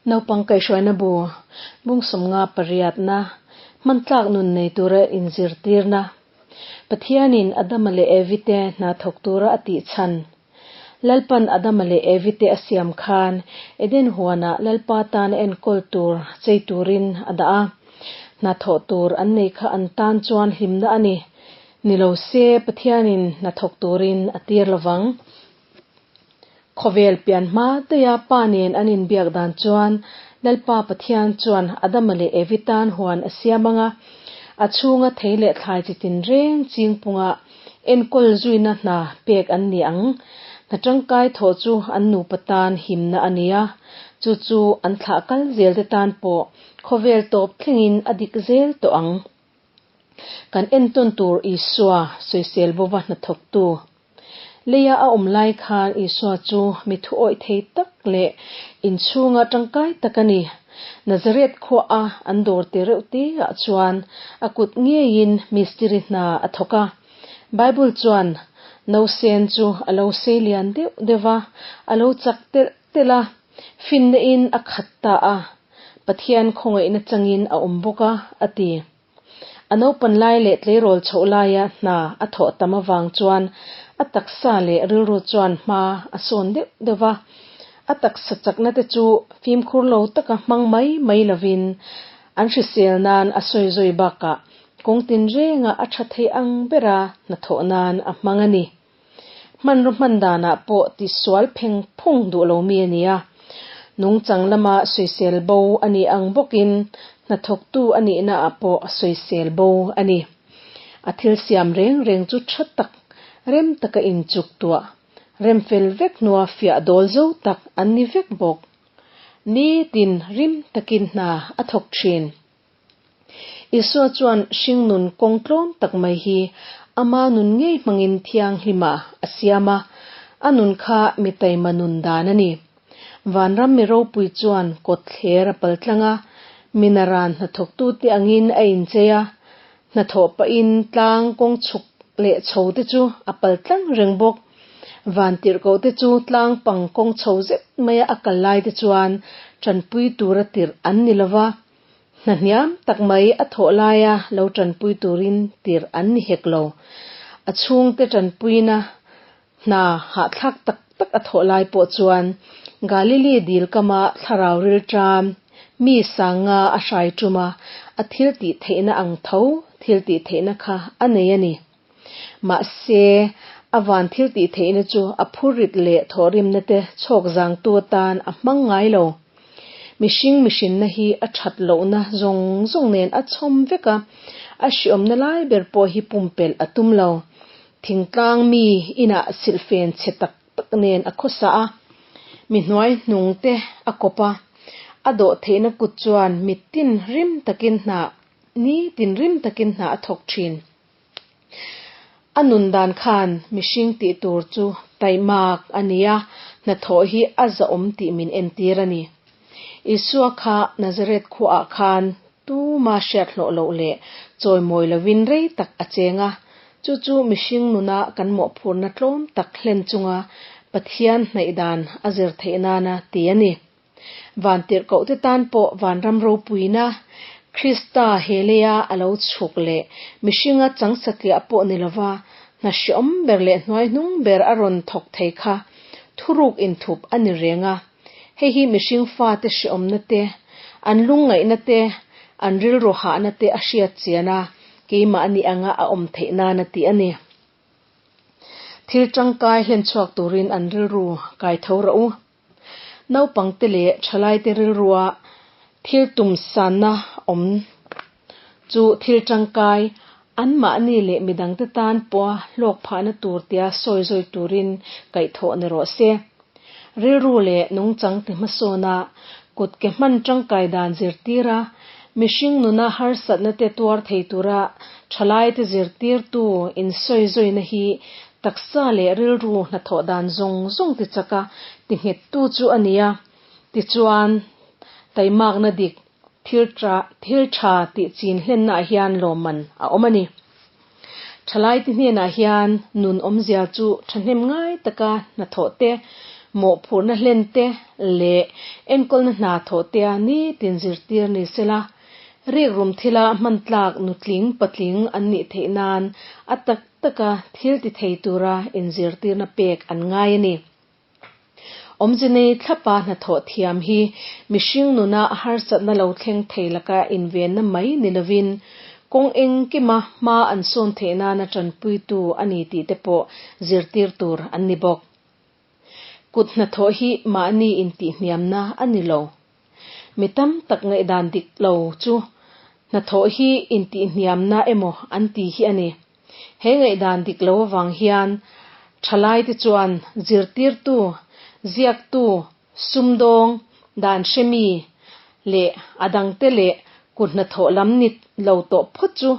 Naupang kaihhruaina bu bung 58na hmantlak nun nei tura inzirtirna Pathianin Adama leh Evi te hna thawk tura a tih chhan Lalpan Adama leh Evi te a siam khan Eden huanah Lalpa tana enkawl tur chei turin a dah a. Hna thawh tur an nei kha an tan chuan hlimna a ni. Ni lo se Pathianin hna thawk turin a tir lovang. Khawvel pian hma daia Pa nen an inbiak dan chuan Lalpa Pathian chuan Adama leh Evi tan huan a siam ang a, a chhunga thei leh thlai chi tinreng chingpunga enkawl zuina hna pek an ni ang. Hna tangkai thawh chu an nupa tan himna a ni a, chu chu an thlah kal zelte tan pawh khawvel tawp thlengin a dik zel tawh ang. Kan entawn tur Isua sawisel bova hnathawktu. Leia a awm lai khan Isua chu mi thuawih thei tak leh inchhunga tangkai tak a ni. Nazareth khuaha an dawr te reuh te ah chuan a kut ngeiin mistiri hna a thawk a. Bible chuan, Nausen chu a lo sei lian deuh deuh va, a lo chak telh telh a, finna in a khat ta a, Pathian khawngaihna changin a awm bawk a, a ti. A naupan lai leh tleirawl chhoh laia hna a thawh tam avang chuan a taksa leh rilru chuan hma a sawn deuh deuh va. A taksa chakna te chu fimkhur lo taka hmang mai mai lovin an hrisel nan a sawi zawi bakah kawng tinrenga a tha thei ang bera hnathawh nan a hmang a ni. Hmanraw hman danah pawh tisual pheng phung duh lo mi a ni a. Nungchang lama sawisel bo a nih ang bawkin hnathawktu a nihnaah pawh sawisel bo a ni. A thil siam reng reng chu tha tak, rem taka inchuk tuah, rem fel vek hnua fiah dawl zo tak an ni vek bawk. Nitin rim takin hna a thawk thin. Isua chuan hringnun kawng tlawm tak mai hi ama nun ngei hmangin thianghlim ah a siam a, a nun kha mi taima nun dan a ni. Vanram mi ropui chuan kawt thler a paltlang a, minaran hnathawktute angin a inchei a, hnathawh pahin tlang kawng chhuk leh chho te chu a paltlang reng bawk. Vantirhkoh te chu tlang pang kawng chho zet maia a kal lai te chuan tanpui tura tirh an ni lova, Hna hniam tak mai a thawh laia lo tanpui turin tirh an ni hek lo. A chhungte tanpuina hna hahthlak tak tak a thawh lai pawh chuan Galili dil kama thlarau rilṭam mi sanga a hrai ṭuma a thil tih theihna ang tho thil tih theihna kha a nei a ni. Mahse, a van thil tih theihna chu a phurrit leh thawhrimna te chhawk zangtu atan a hmang ngai lo. Mihring mihrinna hi a that lohna zawng zawng nen a chhawm vek a, a hriawmna lai ber pawh hi pumpelh a tum lo. Thingtlang mi inah silhfen chhe tak tak nen a khawsa a, mi hnuai hnung te a kawp a, a dawh theihna kut chuan mitin rim takin hna ni tin rim takin hna a thawk thin. A nun dan khan mihring tih tur chu taimak a ni a, hnathawh hi a zahawm tih min entir a ni. Isua kha Nazareth khuaah khan tuma hriat hlawh loh leh chawimawi lovin rei tak a cheng a, chu chu mihring nuna kan mawhphurhna tlawm tak hlen chunga Pathian hnaih dan a zir theih nana ti a ni. Vantirhkohte tan pawh vanram ropuina, Krista he leia a lo chhuk leh mihringa chang satliah pawh ni lova hna hreawm ber leh hnuaihnung ber a rawn thawk thei kha thuruk inthup a ni reng a. Hei hi mihring fate hreawmna te, an lungngaihna te, an rilru hahna te a hriat chian a, keimahni anga a awm theih nana tih a ni. Thil tangkai hlenchhuak turin an rilru kai tho rawh u. Naupangte leh thalaite rilrua thil tum sanna awm chu thil tangkai, anmahni leh midangte tan pawha hlawk phahna tur tia sawi zawi turin kaihthawh ni rawh se. Rilru leh nungchang ti hmasawna kut ke hman tangkai dan zirtira mihring nuna harsatna te tuar thei tura thalaite zirtirtu insawi zawina hi Taksa leh rilru hnathawh dan zawng zawng ti chaka ti nghettu chu a ni a, tichuan taimakna dik thil thil tha tih chin hlennaah hian lawmman a awm a ni. Thalaite hnenah hian nun awmzia chu thahnem ngai taka hnathawh te, Mawhphurhna hlen te leh enkawlna hna thawh tea nitin zirtir ni sela, rikrum thila hman tlak nutling patling an nih theih nan a tak taka thil ti thei tura inzirtirna pek an ngai a ni. Awmze nei thlapa hnathawh thiam hi mihring nuna harsatna lo thleng thei laka invenna mai ni lovin kawng engkima hma an sawn theih nana tanpuitu a ni tih te pawh zirtir tur an ni bawk. Kut hnathawh hi mahni intihhniamna a ni lo. Mi tam tak ngaihdan dik lo chu hnathawh hi intihhniamna emaw an ti hi a ni. He ngaihdan dik lo avang hian thalaite chuan zirtirtu, ziaktu, sumdawng, dan hremi leh a dangte leh kut hnathawh lam ni lo tawh phawt chu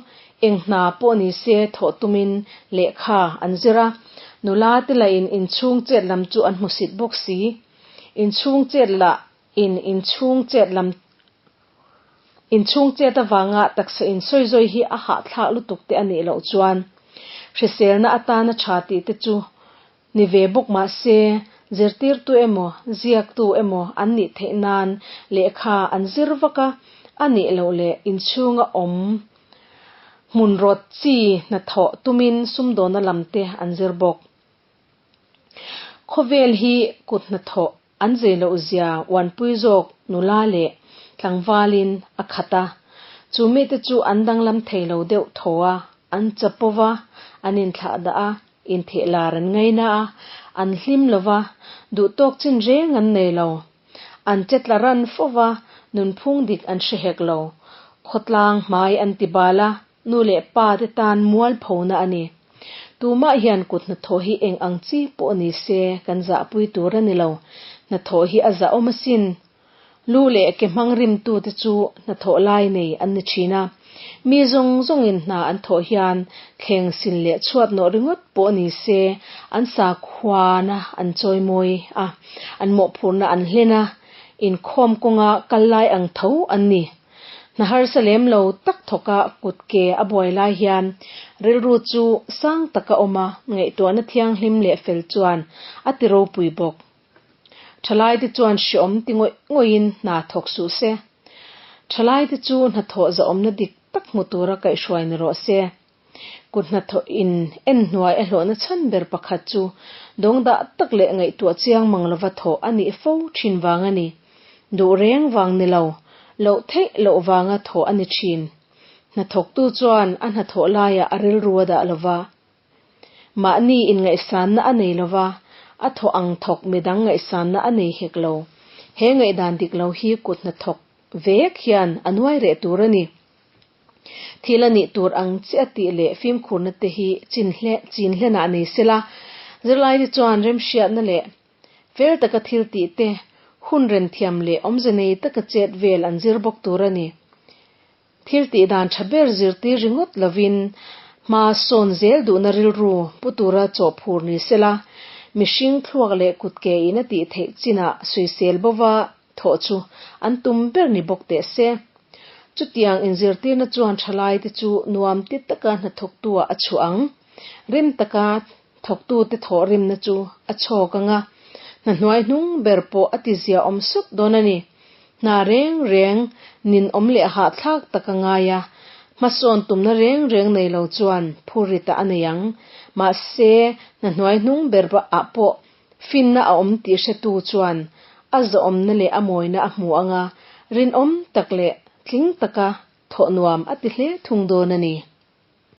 eng hna pawh ni se thawh tumin lehkha an zir a. Nula te lahin inchhung chet lam chu an hmusit bawk si. Inchhung chet lah in inchhung chet lam Inchhung chet avanga taksa insawizawi hi a hahthlak lutuk te a nih loh chuan hriselna atana tha tih te chu ni ve bawk mah se zirtirtu emaw ziaktu emaw an nih theih nan lehkha an zir vak a, a nih loh leh inchhunga awm hmun rawt chi hnathawh tumin sumdawna lam te an zir bawk. Khawvel hi kut hnathawh An zei loh zia uanpui zawk nula leh tlangvalin a khat a, chu mite chu an danglam thei lo deuh tho a, an chapo va, an inthlah dah a, intheh lar an ngaina a, an hlim lo va, duhtawk chin reng an nei lo. An che tla ran fo va, nunphung dik an hre hek lo. Khawtlang hmai an ti bal a, Nu leh pa te tan mualphona a ni. Tumah hian kut hnathawh hi eng ang chi pawh ni se kan zahpui tur a ni lo. Hnathawh hi a zahawm asin. Lu leh ke hmang rimtu te chu hnathawh lai nei an ni thin a. Mi zawng zawngin hna an thawh hian thleng sil leh chhuat nawh ringawt pawh ni se an sakhuana an chawimawi a, an mawhphurhna an hlen a, inkhawm kawnga kal lai ang tho an ni. Hna harsa lem lo tak thawka kut ke a buai lai hian rilru chu sang taka awm a, ngaihtuahna thianghlim leh fel chuan a ti ropui bawk. Thalaite chuan hreawm ti ngawih ngawihin hna thawk suh se. Thalaite chu hnathawh zahawmna dik tak hmu tura kaihhruai ni rawh se. Kut hnathawh in en hnuai a hlawhna chhan ber pakhat chu dawngdah tak leh ngaihtuah chiang mang lova thawh a nih fo thin vang a ni. Duh reng vang ni lo, loh theih loh vanga thawh a ni thin. Hnathawktu chuan a hnathawh laiah a rilru a dah lova, mahni inngaihsanna a nei lova, a thawh ang thawk midang ngaihsanna a nei hek lo. He ngaihdan dik lo hi kut hnathawk vek hian a nuai reh tur a ni. Thil a nih tur ang chiah tih leh fimkhurna te hi chin hle chin hlenah nei sela, zirlaite chuan remhriatna leh fel taka thil tih te, hun renthiam leh awmze nei taka chet vel an zir bawk tur a ni. Thil tih dan tha ber zirtir ringawt lovin hma sawn zel duhna rilru pu tura chawhphur ni sela, mihring thluak leh kutke in a tih theih chinah sawisel bova Thawh chu an tum ber ni bawk teh se. Chutiang inzirtirna chuan thalaite chu nuam ti taka hnathawktu-ah a chhuah ang. Rim taka thawktute thawhrimna chu a chhawk ang a, hna hnuai hnung ber pawh a tizia awm sut dawn a ni. Hna reng reng ninawm leh hahthlak taka ngai a, hmasawn tumna reng reng nei lo chuan phurritah a nei ang. Mahse, hna hnuai hnung ber ah pawh Finna a awm tih hretu chuan a zawhawmna leh a mawina a hmu ang a, rinawm tak leh tling taka thawh nuam a ti hle thung dawn a ni.